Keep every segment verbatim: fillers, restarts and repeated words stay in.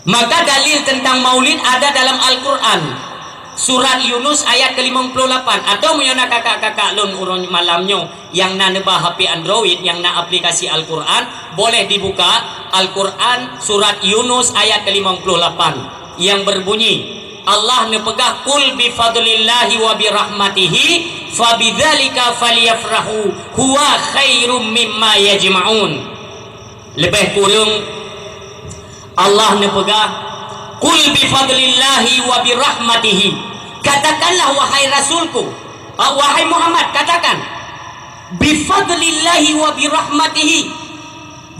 Maka dalil teuntang maulid ada dalam Al-Quran. Surat Yunus ayat ke lima puluh lapan. Atau meunyoe na kakak-kakak lôn uroe malam nyoe nyang na neuba H P Android, nyang na aplikasi Al-Quran, boleh dibuka Al-Quran surat Yunus ayat ke lima puluh lapan yang berbunyi, Allah neupeugah, "Qul bi fadlillahi wa bi rahmatihi fa bidzalika falyafrahu huwa khairum mimma yajma'un." Leubeh kureueng Allah neupeugah, "Qul bi fadlillahi wa bi rahmatihi." Katakanlah, wahai Rasulku, ah, wahai Muhammad, katakan, "Bi fadlillahi wa bi rahmatihi,"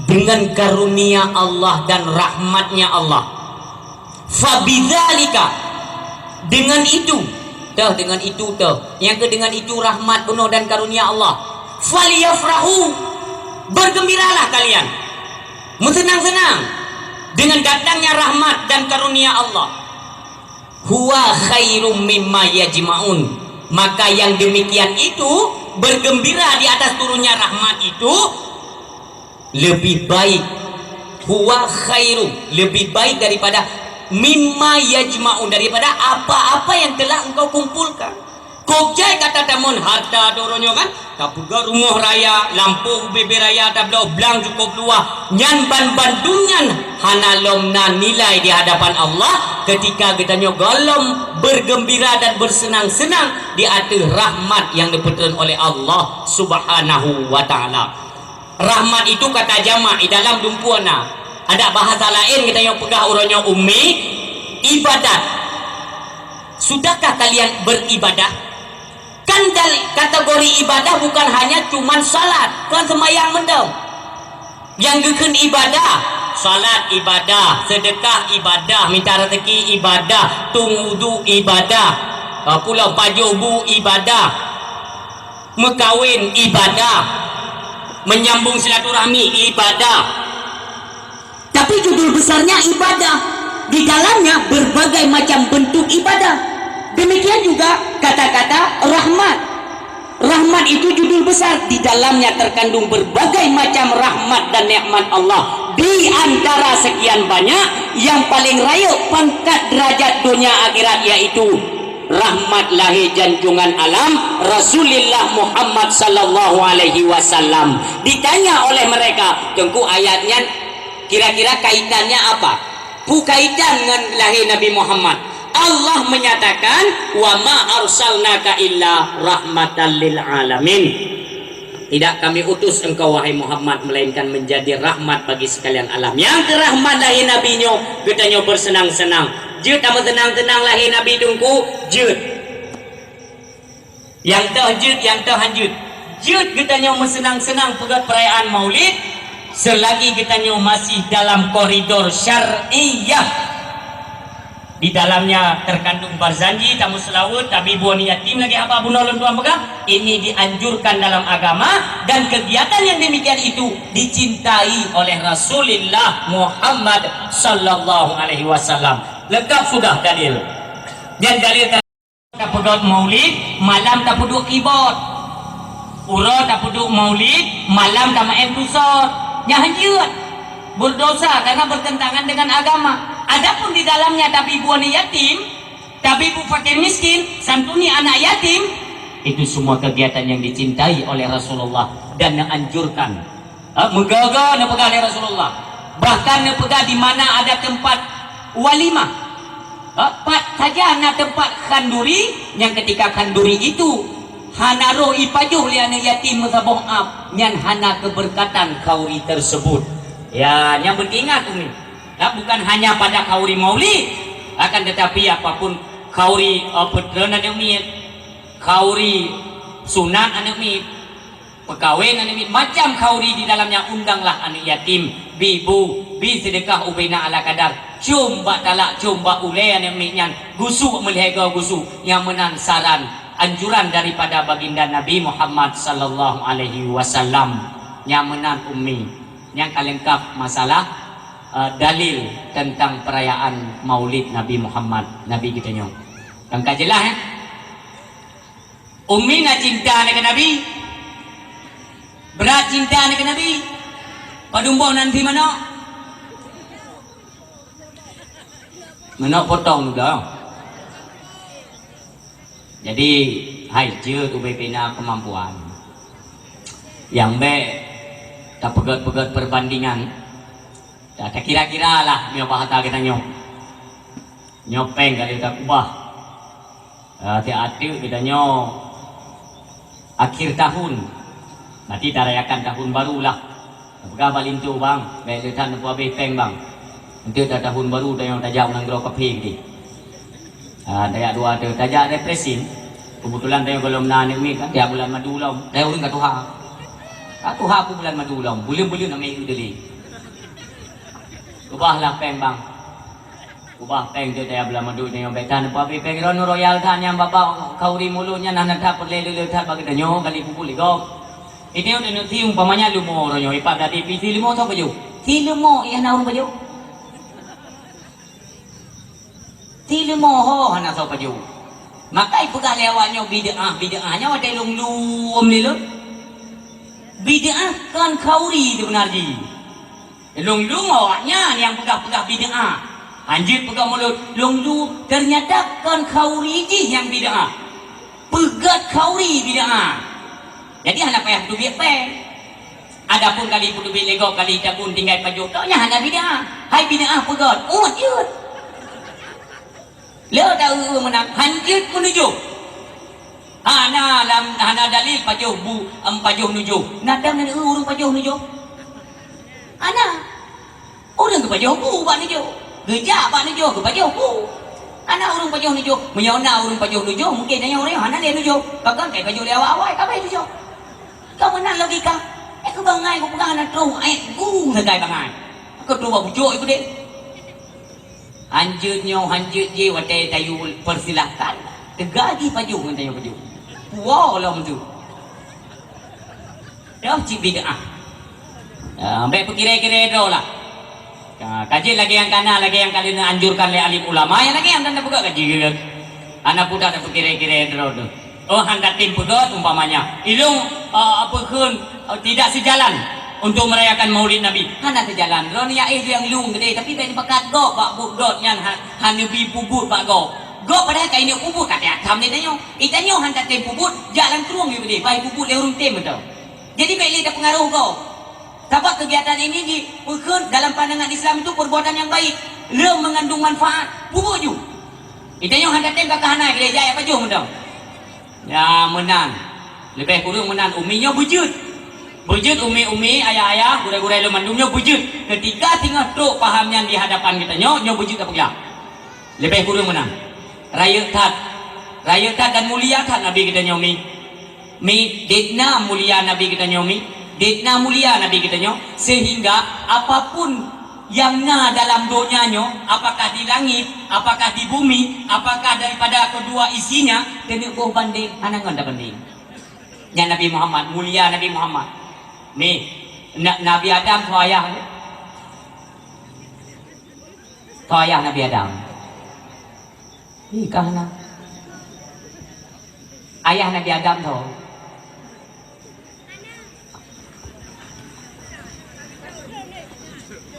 dengan karunia Allah dan rahmatnya Allah. "Fa bidzalika," dengan itu, teuh, dengan itu, teuh, nyang keu dengan itu rahmat bunoe dan karunia Allah. "Falyafrahu," bergembiralah kalian. Meuseunang-seunang dengan datangnya rahmat dan karunia Allah. "Huwa khairum mimma yajma'un." Maka yang demikian itu, bergembira di atas turunnya rahmat itu, lebih baik. "Huwa khairu," lebih baik daripada, "mimma yajma'un," daripada apa-apa yang telah engkau kumpulkan. Kok jai ka tatamon harta droeneuh nyoe kan, tapeugöt rumoh raya, lampôh ubé-bé raya, tabloe blang cukôp luwah, nyan banmandum nyan hana lom na nilai di hadapan Allah ketika geutanyoe gohlom bergembira dan bersenang-senang di ateueh rahmat nyang neupeutreun oleh Allah Subhanahu wa Ta'ala. Rahmat itu kata jamak, di dalam dumpeue na. Adak bahasa laén geutanyoe peugah uroe nyoe ummi, ibadat. Sudahkah kalian beribadah? Kan dal-, kategori ibadah bukan hanya cuman salat, kon seumayang mantong. Nyang geukheun ibadah, salat ibadah, seudeukah ibadah, mita raseuki ibadah, tueng wudu ibadah, ah, pulang pajoh bu ibadah, meukawen ibadah, menyambung silaturahmi ibadah. Tapi judul besarnya ibadah. Di dalamnya berbagai macam bentuk ibadah. Demikian juga kata-kata rahmat. Rahmat itu judul besar. Di dalamnya terkandung berbagai macam rahmat dan nikmat Allah. Di antara sekian banyak, yang paling rayeuk pangkat derajat dunia akhirat yaitu rahmat lahé janjungan alam, Rasulullah Muhammad sallallahu alaihi wasallam. Ditanya oleh mereka, "Teungku, ayat nyan kira-kira kaitannya apa? Peue kaitan ngon lahé Nabi Muhammad?" Allah menyatakan, "Wa ma arsalnaka illa rahmatan lil alamin." Tidak Kami utus engkau, wahai Muhammad, melainkan menjadi rahmat bagi sekalian alam. Nyang keu rahmat lahé Nabi nyoe, geutanyoe bersenang-senang. Jeuet tameuseunang-seunang lahé Nabi Teungku, jeuet. Nyang toh jeuet, nyang toh han jeuet. Jeuet geutanyoe meuseunang-seunang peugöt perayaan Maulid, selagi geutanyoe masih dalam koridor syariah. Di dalamnya terkandung berjanji, tameuseulaweuet, tabibu aneuk yatim lagèe haba bunoe lôn tuan peugah. Ini dianjurkan dalam agama dan kegiatan yang demikian itu dicintai oleh Rasulullah Muhammad sallallahu alaihi wasallam. Lengkap sudah dalil. Dan dalil tapeugöt maulid, malam tapeuduek kibot. Uroe tapeuduek maulid, malam tameu'en pusot. Nyan han jeuet. Berdosa karena bertentangan dengan agama. Adapun di dalamnya tabibu aneuk yatim, tabibu fakir miskin, santuni anak yatim, itu semua kegiatan yang dicintai oleh Rasulullah dan dianjurkan. Ha, meugaga neupeugah lé Rasulullah. Bahkan neupeugah di mana ada tempat walimah. Ha, pat saja na tempat khanduri, nyang ketika khanduri itu hana roh ipajoh lé aneuk yatim meusaboh ab, nyan hana keberkatan khauri tersebut. Ya, nyang beuingat umi. Ya, bukan hanya pada khauri maulid, akan tetapi apapun khauri, eh, peutreun aneuk miet, khauri sunat aneuk miet, peukawen aneuk miet, macam khauri di dalamnya, undanglah aneuk yatim, bi bu, bi seudeukah ubena ala kadar, com bak talak, com bak ulèe aneuk miet nyan, gusok meulhèe goe gusok, nyang meunan saran, anjuran daripada baginda Nabi Muhammad sallallahu alaihi wasallam. Nyang meunan ummi, nyang ka leungkap masalah, eh, dalil teuntang peurayaan Maulid Nabi Muhammad, Nabi geutanyoe. Kan ka jeulaih, eh? Ummi na cinta nibak Nabi? Brat cinta nibak Nabi? Padum boh nan di manok? Meunoe potong dulu. Jadi, hai jeuet ubé pih na keumampuan. Nyang bék tapeugét-peugét perbandingan. Ta-, takira-kira lah nyoe bahasa geutanyoe. Nyoe péng ka lheueh takubah. Ah, tiep ateueh geutanyoe akhir tahun, berarti tarayakan tahun baru lah. Tapeugah bak linto, "Bang, bék le that neupeuhabéh péng, Bang. Enteuk dah tahun baru tanyoe tajak u nanggroe kaphé keudéh." Ah, tajak dua tu, tajak refreshing. Keubeutulan tanyoe gohlom na aneuk miet kan, tiep bulan madu lom. Tanyoe ureueng ka tuha. Ka tuha peuet bulan madu lom, buleuen-buleuen amé eu deli. Ubah lah péng, Bang. Ubah péng tu, taya bulan madu nyoe, bék that neupeuhabéh péng. Droeneuh royal that nyang babah khauri mulod nyan, hana that peureulée le-le that bak geutanyoe kali peubuet lé gob. Ini udah nanti umpamanya leumo roh nyoe, ipat tadi pih si leumo soe pajoh? Si leumo, iya na ureueng pajoh? Si leumo ho hana soe pajoh. Maka ipeugah lé awak nyoe bid'ah, bid'ah nyoe watée lôn lom lé lôn. Bid'ah kon khauri seubeuna jih. Lôn-lôn awaknyan nyang peugah-peugah bid'ah. Hanjeuet peugah mulod, lôn-lôn, teunyata kon khauri jih nyang bid'ah. Peugét khauri bid'ah. Jadi hana payah peuteubiet péng. Adapun kali peuteubiet lé gob, kali tabun tinggai pajoh, kok nyan hana bid'ah. Hai bid'ah peugét, uet jeuet. Le ta eu-eu meunan, hanjeuet meunujôh. Hana lam, hana dalil pajoh bu, em, pajoh nujôh. Na dang nyan eu ureueng pajoh nujôh? Hana. Ureueng geupajoh bu bak nujôh. Geujak bak nujôh, geupajoh bu. Hana ureueng pajoh nujôh. Meunyoe na ureueng pajoh nujôh, mungken tanyoe ureueng hana lé nujôh. Pakon kai pajoh lé awai-awai, ka bai nujôh. Ka meunan logika. Eh, keu bangai kupeugah hana troh, eh, gu sagai bangai. Keu troh bak bucok ikudeh. Hanjeuet nyoe, hanjeuet jih watée tayue peusilahkan. Teuga jih pajoh ngon tanyoe pajoh. Puwoe lom tu. Nyoe cit bid'ah. Ah, bék peukirée-kirée droe lah. Ah, ka jeuet lagée nyang kana, lagée nyang ka lheueh neuanjurkan lé alim ulama, nyang lagée nyan tan tapeugah ka jeuet. Hana peue that tapeukirée-kirée droe tu. Oh, han tatem peugét umpamanya. Ilôn, eh, apa kheun, eh, tidak sejalan untuk merayakan Maulid Nabi. Hana sejalan. Droeneuh ya éh nyang lôn geude, tapi bék neupakat gob bak buet gét nyan ha-, hana bi peubuet bak gob. Gob padahai ka inok peubuet ka teuatam lé tanyoe. Eh, tanyoe han tatem peubuet, jak lam krueng geude, bai peubuet lé ureueng tem mantong. Jadi bék lé tapeungaroh gob. Sabab kegiatan ini dipeukheun dalam pandangan Islam itu perbuatan yang baik, lom mengandung manfaat. Peubuet ju. Eh, tanyoe han tatem ka hana gereja ya pajoh mantong. Ya, meunan. Leubeh kureueng meunan umi nyoe beujeuet. Beujeuet umi-umi, ayah-ayah, gurée-gurée lôn mandum nyoe beujeuet. Keutika singoh trok paham nyan di hadapan geutanyoe, nyoe beujeuet tapeugah. Leubeh kureueng meunan. Rayeuk that. Rayeuk that dan mulia that Nabi geutanyoe mi. Mi, dit na mulia Nabi geutanyoe mi. Dit na mulia Nabi geutanyoe. Sehingga apapun nyang na dalam donya nyoe, apakah di langit, apakah di bumi, apakah daripada kedua isinya, keuneuk boh bandeng, hana ngon tabandeng. Nyan Nabi Muhammad, mulia Nabi Muhammad. Mi, na-, Nabi Adam soe ayah dia? Soe ayah Nabi Adam? Ih, ka hana. Ayah Nabi Adam soe?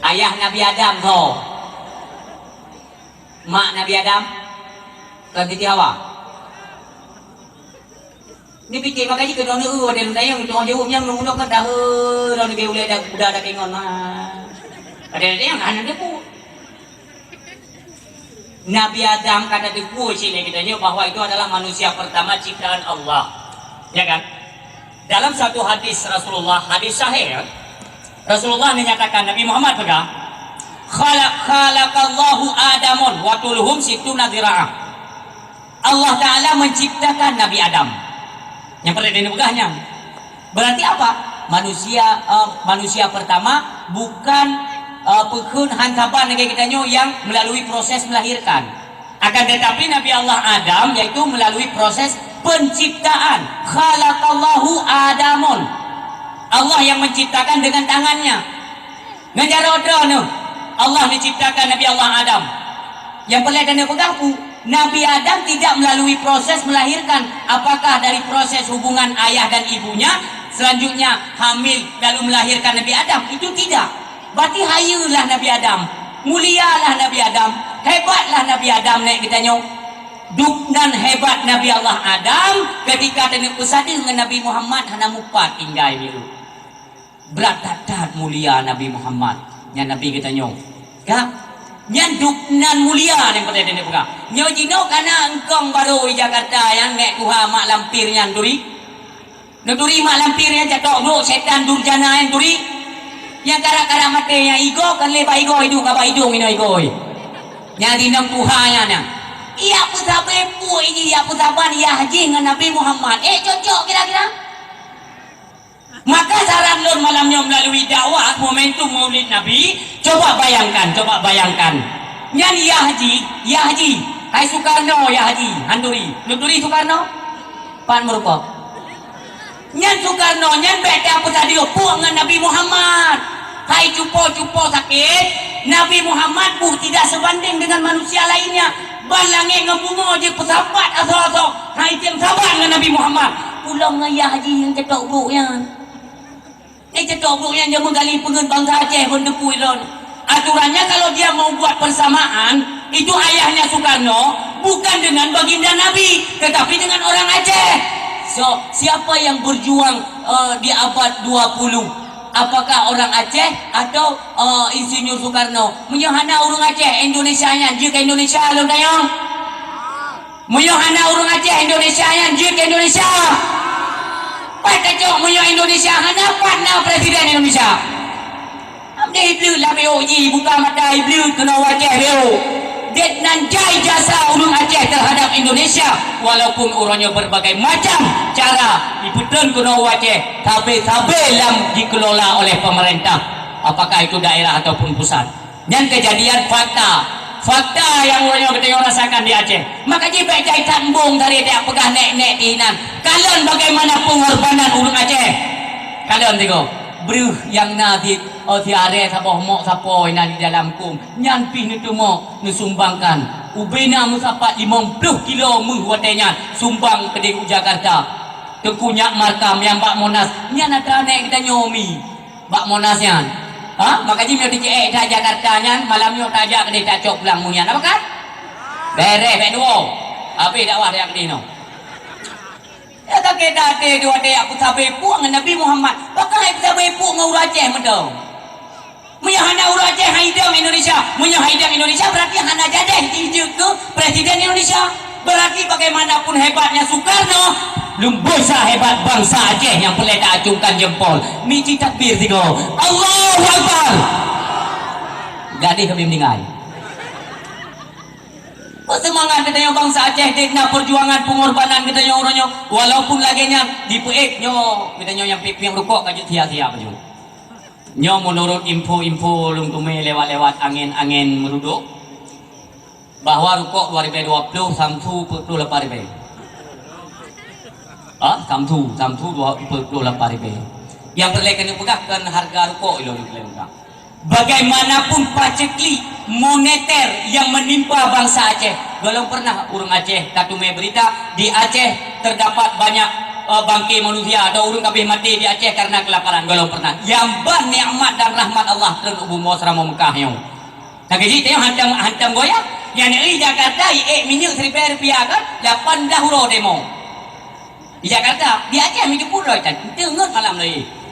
Ayah Nabi Adam soe? Mak Nabi Adam? Kon Siti Hawa? Ni pike maka jih keunoe neu-eu watée neutanyong, teungoh jaweueb nyang neu-eu kan tahe, lom neubri ulée da-, uda dakée ngon ma. Padahai nyang hana neupeu. Nabi Adam ka tateupeue cit lé geutanyoe bahwa itu adalah manusia pertama ciptaan Allah. Ya kan? Dalam satu hadis Rasulullah, hadis sahih, ya, Rasulullah menyatakan, Nabi Muhammad peugah, "Khalaq-, khalaqallahu Adamun wa tuluhum sittuna dzira'ah." Allah Ta'ala menciptakan Nabi Adam. Nyang peureulée neupeugah nyan. Berarti apa? Manusia, eh, manusia pertama bukan, eh, peukheun han saban lagée geutanyoe nyang melalui proses melahirkan. Akan tetapi Nabi Allah Adam yaitu melalui proses penciptaan. Khalaqallahu Adamun. Allah yang menciptakan dengan tangannya. Ngon jaroe droeneuh, Allah neuciptakan Nabi Allah Adam. Nyang peureulée tapeugah peue? Nabi Adam tidak melalui proses melahirkan. Apakah dari proses hubungan ayah dan ibunya, selanjutnya hamil lalu melahirkan Nabi Adam? Itu tidak. Berarti hayeue lah Nabi Adam. Mulialah Nabi Adam, hebatlah Nabi Adam nèk geutanyoe. Dubnan hebat Nabi Allah Adam, keutika taneuk peusadeue ngon Nabi Muhammad hana mupat tinggai mieu. Brat that-that mulia Nabi Muhammad, nyan Nabi geutanyoe. Ka? Nyan dubnan mulia nyang peureulèe taneuk peugah. Nyoe jinoe kana eungkong barô di Jakarta nyang nèk tuha mak lampir nyan turi. Neuturi mak lampir nyang catok brok, setan durjana nyang turi. Nyang karak-karak maté nyang igoe, kon lé bak igoe idong, ka bak idong inoe igoe. Nyang di nang tuha nyan na. Ijak peusabe puek jih, ijak peusaban yah jih ngon Nabi Muhammad. Eh, cocok kira-kira? Maka saran lôn malam nyoe melalui dakwah momentum Maulid Nabi, coba bayangkan, coba bayangkan. Nyan yah jih, yah jih. Hai Sukarno yah jih, han turi. Neuturi Sukarno? Pat meurukok. Nyan Sukarno nyan bèk tapeusadeue puek ngon Nabi Muhammad. Hai cupo-cupo sakét, Nabi Muhammad buh tidak sebanding dengan manusia lainnya. Ban langét ngon bumoe jipeusapat asoe-asoe, hai tem saban ngon Nabi Muhammad. Ulôn ngon yah jih nyang cetok brok nyan. Nyang cetok brok nyan jameun kali peungeut bansa Aceh ban teupui lôn. Aturannya kalau dia mau buat persamaan, itu ayahnya Sukarno bukan dengan baginda Nabi, tetapi dengan orang Aceh. So, siapa yang berjuang, eh, di abad dua puluh? Apakah orang Aceh atau, eh, Insinyur Sukarno? Meunyoe hana ureueng Aceh, Indonesia nyan jeuet keu Indonesia lôn tanyong. Meunyoe hana ureueng Aceh, Indonesia nyan jeuet keu Indonesia. Pat tacok meunyoe Indonesia hana, pat na presiden Indonesia. Amdeh ibleuet lam iôk jih, buka mata ibleuet keunoe u Aceh beu. Dek nan jai jasa ureueng Aceh terhadap Indonesia, walaupun uroe nyoe berbagai macam cara ipeutreun keunoe u Aceh, sabe-sabe lam dikelola oleh pemerintah, apakah itu daerah ataupun pusat. Nyan kejadian fakta. Fakta nyang uroe nyoe geutanyoe rasakan di Aceh. Maka jih bèk jai that embong dari dak peugah nèk-nèk di inan. Kalon bagaimana pengorbanan ureueng Aceh. Kalon tigo. Breuh nyang na di, oh, si aré saboh mok sapo inan di dalam kum. Nyan pih neuteumok, neusumbangkan. Ubena meusapat limong ploh kilo meuh watèe nyan sumbang keudeh u Jakarta. Teungku Nyak Markam nyang bak Monas. Nyan atra nèk geutanyoe mi. Bak Monas nyan. Ha? Maka jih meunyoe teuceuék that Jakarta nyan, malam nyoe tajak keudeh tacok pulang meunyan. Apa kan? Beres, bèk duo. Habéh dakwah tajak keudeh nyoe. Ya, ka keu até dua até aku sabe puek ngon Nabi Muhammad. Pakon hai sabe puek ngon ureueng Aceh meudo? Meunyoe hana ureueng Aceh hai idong Indonesia. Meunyoe hai idong Indonesia, berarti hana jadeh jijeuet keu Presiden Indonesia. Berarti bagaimanapun hebatnya Sukarno, lumboi sa hebat bangsa Aceh nyang peureulèe ta-acungkan jempol. Miji takbir tigo. Allahu Akbar. Gadeh kami meninggai. Peusemangat geutanyoe bangsa Aceh, dek na perjuangan pengorbanan geutanyoe uroe nyoe. Walaupun lagèe nyan, dipeuék nyoe, geutanyoe nyang piep-piep rukok ka jeuet sia-sia baju. Nyoe meunurot info-info lôn teumé lewat-lewat angén-angén meurudok, bahwa rukok dua ribèe dua ploh Samsu peuet ploh lapan ribèe. Ah, Samsu, Samsu dua, peuet ploh lapan ribèe. Nyang peureulèe keuneuk peugah kon hareuga rukok ilôn peureulèe peugah. Bagaimanapun paceklik moneter yang menimpa bangsa Aceh, golom pernah ureueng Aceh ka teumé berita di Aceh terdapat banyak, eh, bangke manusia atau ureueng ka abéh maté di Aceh karena kelaparan, golom pernah. Nyang ban nikmat dan rahmat Allah treun u bumoe seuramoe Meukah nyoe. Lagèe jih tanyoe hantom, hantom goyang. Nyang di Jakarta iék minyeuk siribèe rupiah kan, lapan blah uroe demo. Di Jakarta, di Aceh meuteupue lom tan, teungeut malam lagi.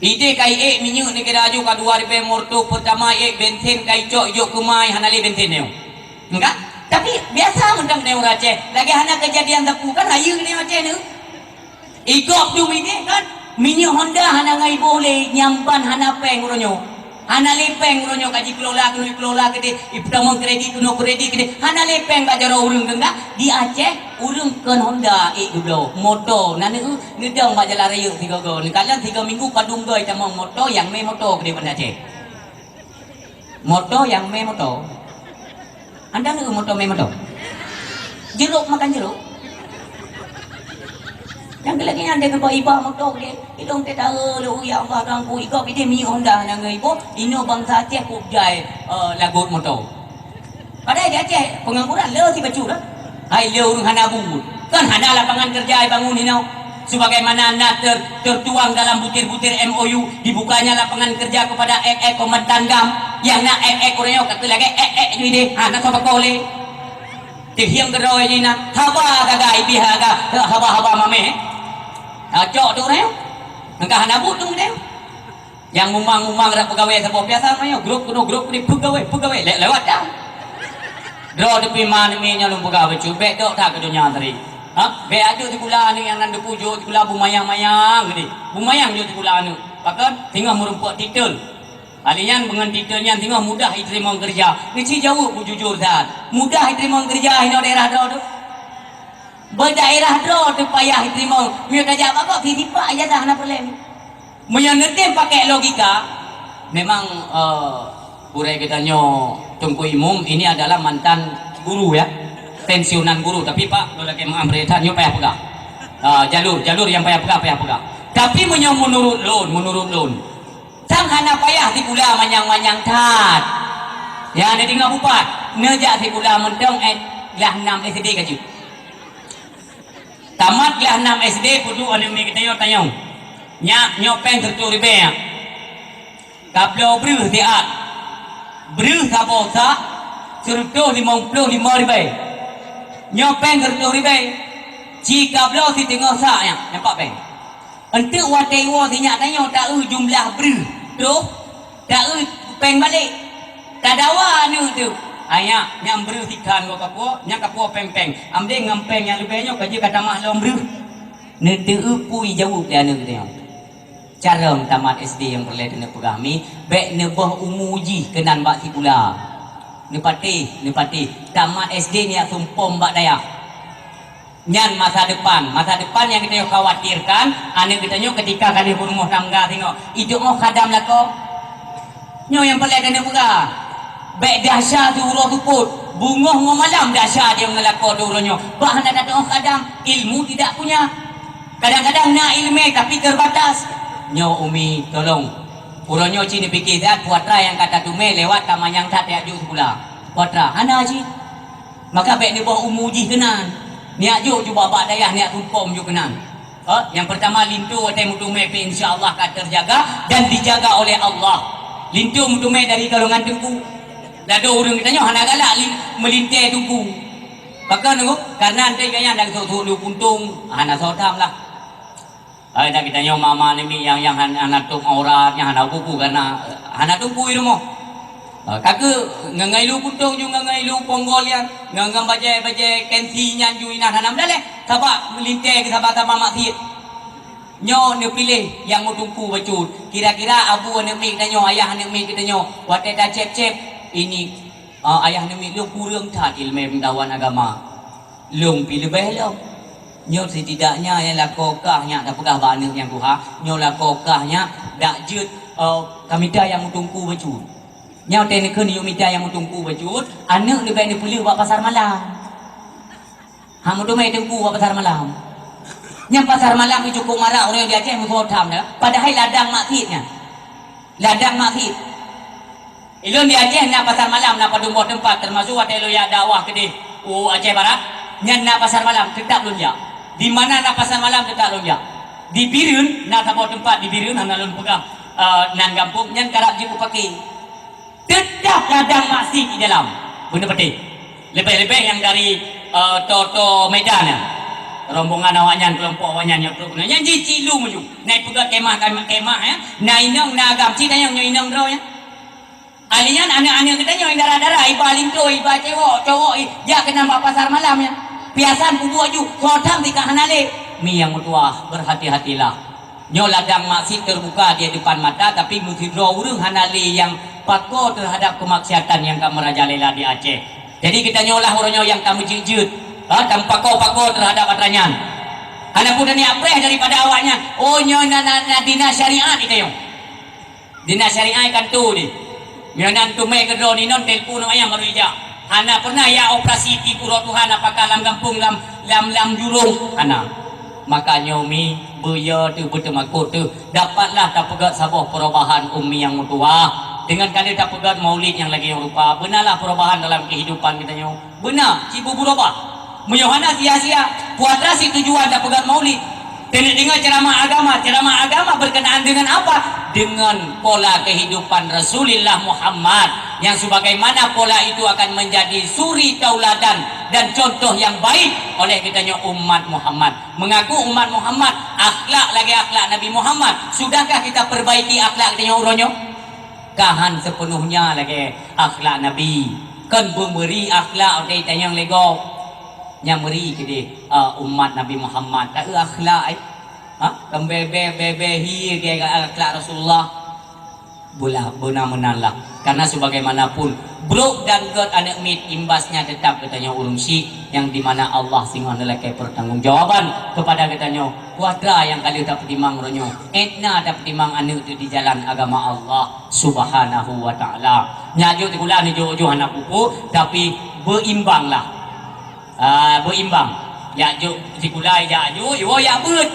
Idéh ka iék minyeuk neugara aju ka dua ribèe moto pertama iék bensin ka icok ijok keumai hana lé bensin nyoe. Enggak? Tapi biasa mantong tanyoe ureueng Aceh, lagèe hana kejadian sapeue kan hayeue tanyoe Aceh nyoe. Igop dum idéh kan, minyeuk Honda hana ngon iboh lé, nyang ban hana péng uroe nyoe. Hana lé péng uroe nyoe ka jikelola keunoe kelola keudéh, ipeutamong kredit keunoe kredit keudéh. Hana lé péng bak jaroe ureueng keu nyan. Di Aceh, ureueng kon Honda ék geubloe, moto, na neu-, neudong bak jalan raya sigoe-goe. Neukalon sigoe minggu padum goe tamong moto nyang mé moto keudéh Banda Aceh. Moto nyang mé moto. Anda neu moto mé moto? Jeruk makan jeruk. Nyang keu lagèe nyan deh keu iba moto deh. Idong teuh tahe lé, ya Allah, ganggu. Igop idéh minyeuk Honda nyang iboh, inoe bangsa Aceh pup jai, eh, lagot moto. Padahai di Aceh pengangguran le sibacut dah. Hai le ureueng hana buet. Kan hana lapangan kerja ibangun inoe. Sebagaimana na ter-, tertuang dalam butir-butir M O U, dibukanya lapangan kerja kepada F F Komandan GAM. Nyang na ék-ék ureuëng nyoe ka keu lagée ék-ék ju ideh, ha, na soe pakon lé. Teuhieng keudroe jih na, haba gagai pih haba, haba-haba mameh. Ha, cok tu ureuëng nyoe. Engkah hana buet tu ureuëng nyoe. Nyang mumang-mumang rab peugawée saboh biasa mah nyoe, grup keunoe grup keunoe peugawée, peugawée lé-, lewat dah. Droe teupima neumi nyoe lôn peugah bacut, bék dok that keu donya tadi. Ha? Bék ajok sikula aneuëk nyang nan deupujok sikula bumayang-mayang geude. Bumayang jok sikula aneuëk. Pakon? Singoh meurumpok titel. Kali nyan beungon titel nyan singoh mudah jiteurimong keureuja. Neuci jaweueb beujujur that. Mudah jiteurimong keureuja inoe daerah droe tu. Bak daerah droe teuh payah jiteurimong. Meunyoe tajak bak gob, sisipak ijazah hana peureulée. Meunyoe neutem pakai logika, memang, eh, gurée geutanyoe Teungku Imum ini adalah mantan guru, ya. Pensiunan guru, tapi Pak, lôn lakée meu'ah, bri that nyoe payah peugah. Ah, jalur, jalur nyang payah peugah, payah peugah. Tapi meunyoe menurut lôn, menurut lôn, sang hana payah sikula manyang-manyang that. Ya, neudeungoe bupat, neujak sikula mantong, eh, glah nam S D ka jeuet. Tamat glah nam S D, peuduek aneuëk miet geutanyoe tanyong. Nyak, nyoe péng sireutôh ribée, nyak. Kabloe breuh siat. Breuh saboh sak sireutôh limong ploh lima ribée. Nyoe péng sireutôh ribée. Ci kabloe siteungoh sak, nyak, nyan pat péng. Enteuk watée iwoe si nyak tanyoe taeu jumlah breuh, troh taeu péng balek. Tadawa aneuëk teuh, "Hai nyak, nyan breuh sikhan ngon kapoe, nyan kapoe péng-péng. Amdeng ngon péng nyang leubeh nyoe ka jeuet ka tamah lom breuh." Neuteueu peue jaweueb lé aneuëk teuh nyoe. Carông tamat S D nyang peureulée keuneuk peugah mi, bék neuboh umu jih keunan bak sikula. Neupatéh, neupatéh. Tamat S D neujak sumpom bak dayah. Nyan masa depan. Masa depan nyang geutanyoe khawatirkan, aneuëk geutanyoe ketika ka lheueh beurumoh tangga singoh, itu'oh khadam lakoe. Nyoe nyang peureulée keuneuk peugah. Bék desya siuroe seupôt, beungoh ngon malam desya dia ngon lakoe teuh uroe nyoe. Bah hana tatu'oh khadam, ilmu tidak punya. Kadang-kadang na iéleumé tapi terbatas. Nyoe umi, tolong. Uroe nyoe ci neupike that, peue atra nyang ka tateumé lewat tamanyang that tajak jok sikula. Peue atra, hana cit. Maka bék neuboh umu jih keunan. Neujak jok cuba bak dayah, neujak sumpom jok keunan. Ha, nyang peurtama, linto watée meuteumé pih insya Allah ka teujaga dan dijaga oleh Allah. Linto meuteumé dari golongan teungku. Ladôm ureuëng geutanyoe hana galak lin-, meulintée teungku. Pakon teungku? Karena anté gaya na geusok-sok lu puntông, hana soe tham lah. Hai, dak geutanyoe mama nemi nyang, nyang han-, hana tutup aurat, nyang hana kuku karena, eh, hana tuku di rumoh. Eh, ka keuh ngon, ngon ilu puntông ju, ngon, ngon ilu ponggol nyan, ngon, ngon bajée-bajée kensi nyan ju inan hana meudaleh, sabab meulintée keu saba-saba maksiet. Nyoe neupiléh nyang meutungku bacut. Kira-kira abu aneuëk miet geutanyoe, ayah aneuëk miet geutanyoe, watée tacép-cép, ini, eh, ayah aneuëk miet lôn kureueng that iéleumé peungetahuan agama. Lôn pih leubeh lom. Nyoe setidaknya nyang lakoe kah nyak tapeugah bak aneuëk nyang tuha, nyoe lakoe kah nyak dak jeuet, eh, ka mita nyang meutungku bacut. Nyoe teuh neukheun yue mita nyang meutungku bacut, aneuëk leubeh neupeuleueh bak pasar malam. Hana meuteumé teungku bak pasar malam. Nyang pasar malam nyoe cukôp marak ureuëng di Aceh meusoe tham dah, padahai ladang maksiet nyan. Ladang maksiet. Ilôn di Aceh na pasar malam, na padum boh teumpat, teumasuk watée lôn jak dakwah keudeh u Aceh Barat, nyan na pasar malam, teutap lôn jak. Di mana na pasar malam, teutap lôn jak. Di Bireuen, na saboh teumpat di Bireuen, hana lôn peugah, eh, nan gampông, nyan karab jipeupaké. Teutap ladang maksiet di dalam. Beuneupatéh. Leubeh-leubeh nyang dari, eh, toe-toe Medan nyan. Rombongan awaknyan, keulompok awaknyan nyang trok keunoe. Nyan jih ci lu meunyoe. Na ipeugah kemah, kemah, kemah, ya. Na inong, na agam. Ci tanyong nyoe inong droe, ya. Ahli nyan aneuëk-aneuëk geutanyoe nyang dara-dara, iba linto, iba cewok, cowok, i-, jak keunan bak pasar malam nyan. Piasan peubuet ju, soe tham tika hana lé. Mi nyang meutuwah, berhati-hatilah. Nyoe ladang maksiet teubuka di depan mata, tapi meusidroe ureuëng hana lé nyang pakoe teuhadap keumaksiatan nyang ka meurajalela di Aceh. Jadi geutanyoe lah uroe nyoe nyang ka meujeuet-jeuet, ha, dan pakoe-pakoe teuhadap atra nyan. Hana peue taniap preh daripada awaknyan. Oh, nyoe na, na, na dinas syariat geutanyoe. Dinas syariah kan tu di. Meunyoe nan teumé keudroe inon, telepon ayang baru ijak. Hana pernah ya operasi tipu roh Tuhan, apakah lam gampông, lam, lam, lam jurong? Hana. Maka nyoe mi, beuyo teuh, beuteumakot teuh. Dapatlah tapeugét saboh perubahan umi nyang meutuwah. Dengan kali tapeugét maulid nyang lagée nyang rupa, beunalah perubahan dalam kehidupan geutanyoe. Beuna, ci bubura bah. Meunyoe hana sia-sia, peue atra situjuan tapeugét maulid. Keuneuk deungoe ceuramah agama, ceuramah agama berkenaan dengan apa? dengan pola kehidupan Rasulullah Muhammad, yang sebagaimana pola itu akan menjadi suri tauladan dan contoh yang baik oleh geutanyoe umat Muhammad. Mengaku umat Muhammad, akhlak lagèe akhlak Nabi Muhammad. Sudahkah kita perbaiki akhlak geutanyoe uroe nyoe? Ka han sepenuhnya lagèe akhlak Nabi. Kon beumeuri akhlak watèe tanyong lé gob. Nyang meuri keudéh, eh, umat Nabi Muhammad. Taeu akhlak, eh. Ha? Kon bèe-bèe, bèe-bèe hi lagèe akhlak Rasulullah. Beulah, beuna meunan lah. Karena sebagaimanapun, brok dan gèt aneuk miet, imbasnya tetap geutanyoe ureueng syik, nyang di mana Allah singoh neulakèe pertanggungjawaban kepada geutanyoe. Putra nyang ka lheueh tapeutimang uroe nyoe, ék na tapeutimang aneuk teuh di jalan agama Allah Subhanahu wa Ta'ala. Nyak jok sikula, nyoe jok-jok hana peue-peue, tapi beuimbang lah. Ah, beuimbang. Jak jok sikula, jak jok, iwoe jak beuet.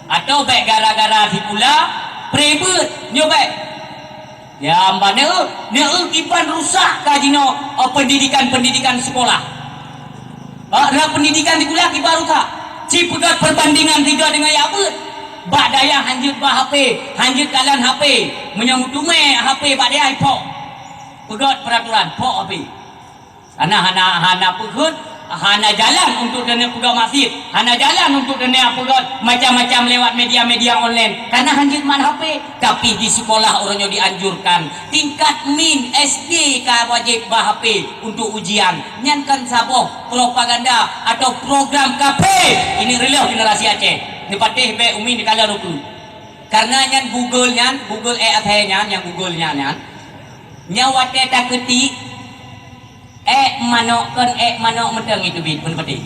Atau bèk gara-gara sikula, pré beuet. Nyoe bèk. Ya, mbak neu, neu kiban rusak ka jinoe, oh, pendidikan-pendidikan sekolah. Oh, na pendidikan sikula kiban rusak. Ci peugöt perbandingan sidroe deungon jak beuet. Bak dayah hanjeuet ba H P, hanjeuet kalon H P. Meunyoe meuteumé H P bak dayah, ipok. Peugöt peraturan, pok H P. Karena hana, hana peugöt, hana jalan untuk droeneuh peugöt maksiet, hana jalan untuk droeneuh peugöt macam-macam lewat media-media online. Karena hanjeuet mat H P, tapi di sekolah uroe nyoe dianjurkan. Tingkat min S D ka wajéb ba H P untuk ujian. Nyan kan saboh propaganda atau program kafé. Ini reuloh generasi Aceh. Neupatéh bèk umi neukalon ruku. Karena nyan Google nyan, Google ék athai nyan, nyang Google nyan, nyan. Nyan watèe takeutik, ék manok kon ék manok mantong iteubiet, beuneupatéh.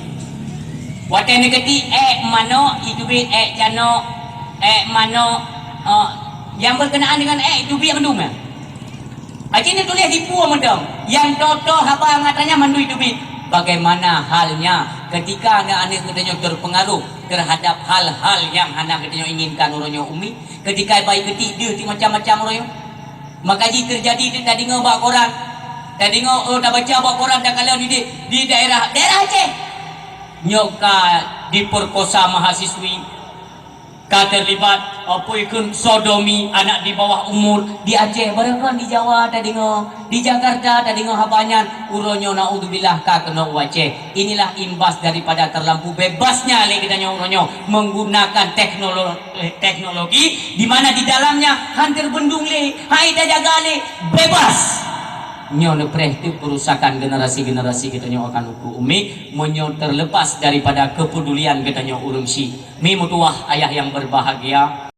Watèe neuketik ék manok, iteubiet ék canok, ék manok, eh, nyang berkenaan dengan ék iteubiet mandum nyan. Aci neutuléh dipue mantong, nyang toto haba ngon atra nyan mandum iteubiet. Bagaimana halnya ketika aneuk-aneuk geutanyoe terpengaruh terhadap hal-hal nyang hana geutanyoe inginkan uroe nyoe umi? Ketika bai ketik deuh ti macam-macam uroe nyoe. Maka jih teujadi di tadeungoe bak koran. Tadeungoe, oh, tabaca bak koran takalon di, di daerah, daerah Aceh. Nyoe ka diperkosa mahasiswi, ka terlibat, apui kheun sodomi anak di bawah umur di Aceh, barangkon di Jawa tadeungoe, di Jakarta tadeungoe haba nyan, uroe nyoe naudzubillah ka keunoe u Aceh. Inilah imbas daripada terlampau bebasnya lé geutanyoe uroe nyoe menggunakan teknolo-, eh, teknologi di mana di dalamnya han teubendung lé, han tajaga lé, bebas. Nyoe neupreh teuk kerusakan generasi-generasi geutanyoe akan uku umi, meunyoe terlepas daripada kepedulian geutanyoe ureueng syik. Mi meutuwah ayah yang berbahagia,